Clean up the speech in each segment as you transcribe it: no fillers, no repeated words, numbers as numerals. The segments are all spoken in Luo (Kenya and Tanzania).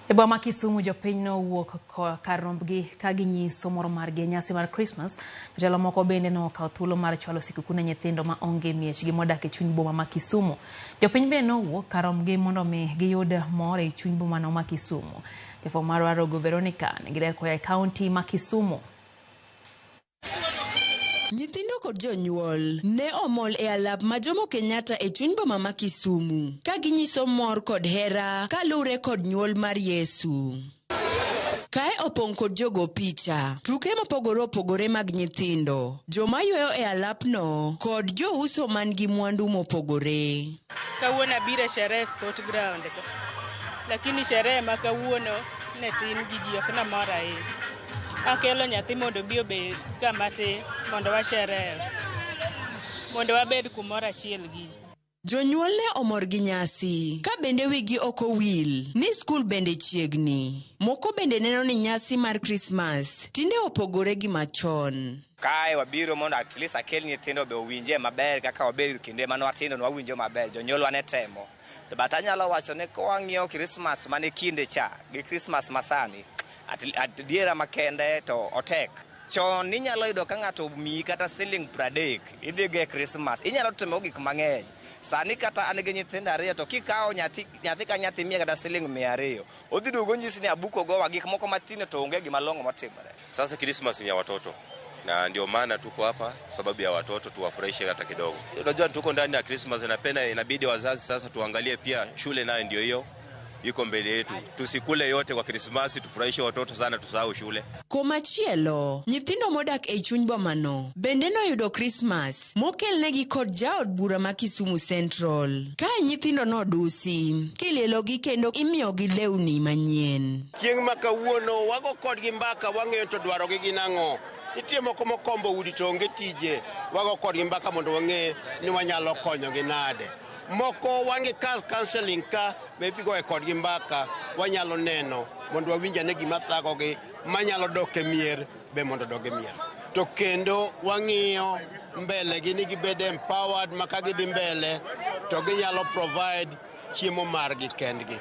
E boma ma Kisumu jopiny nowuok kar rombgi ka ginyiso mor margi e nyasi mar Krismas. Jotelo moko bende nokawo thuolo mar chwalo sikuku ne nyithindo ma onge miechgi modak e chuny boma ma Kisumu. Jopiny bende nowuok kar rombgi mondo mi giyud mor e chuny bomano ma Kisumu. Jafwambo marwa Rogo Veronica nigi ler koa e kaunti ma Kisumu. Nyithindo kod jonyuol ne omol e alap ma Jomo Kenyatta e chuny boma ma Kisumu ka ginyiso mor kod hera kaluwre kod nyuol mar Yesu. Kae opong' kod jogo picha, tuke mopogore opogore mag nyithindo, joma yweyo e alapno kod jouso man gi mwandu mopogore. Kawuono abiro e sherehe sport ground ka. Lakini sherehe ma kawuono ne tin gi ji ok namor ahinya. Akelo nyathi mondo obi obed kama tin mondo washerehe. Mondo wabed kumoro achiel gi ji. Jonyuol ne omor gi nyasi ka bende wigi ok owil ni skul bende chiegni. Moko bende neno ni nyasi mar Krismas tinde opogore gi machon. Kae wabiro mondo at least akel nyithindo be owinje maber kaka wabedo kinde mane watindo ne wawinjo maber, jonyuolwa ne temo. To but anyalo wacho ni kwang'iyo Christmas mane kinde cha gi Christmas masani, adiera makende to otek. Chon ninyalo yudo ka ng'ato omiyi kata siling 30 idhigo e Christmas, inyalo timo gik mang'eny. Sani kata an gi nyithindo ariyo to kikawo nyathi, nyathi ka nyathi imiye kata siling 200, odhi duogo onyisi ni abuko gowa gik moko mathindo to onge gima long'o motimore. Sasa Christmas ni ya watoto na ndio maana tuko hapa sababu ya watoto, tuwafurahishe hata kidogo. Unajua tuko ndani ya Christmas na pena inabidi wazazi sasa tuangalie pia shule nayo ndio hiyo iko mbele yetu, tusikule yote kwa Krismasi, tufurahishe watoto sana, tusahau shule. Komachielo, nyithindo modak ei chuny bomano bende noyudo Krismas mokelnegi kod jaod bura ma Kisumu Central. Kae nyithindo nodusi, kilielogi kendo imiyogi lewni manyien. Chieng' ma kawuono wago kodgi mbaka wang'eyo to dwarogi gin ang'o. Nitie moko mokombo udi to onge tije, wago kodgi mbaka mondo wang'e ni wanyalo konyogi nade. Moko wan gi kar counseling ka be ibigoye kodgi mbaka, wanyalo neno mondo wawinj ane gima thagogi manyalo dok e mier be mondo odog e mier. To kendo wang'iyo mbele gi ni gibed empowered ma ka gidhi mbele to ginyalo provide chiemo margi kendgi.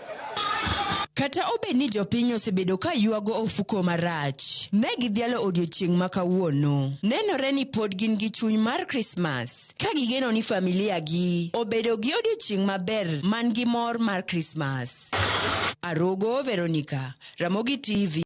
Kata obed ni jopiny osebedo ka ywago ofuko marach, ne gidhialo odiochieng' ma kawuono. Nenore ni pod gin gi chuny mar Krismas, ka gigeno ni familia gi obedo gi odiochieng' maber man gi mor mar Krismas. Arogo Veronica, Ramogi TV.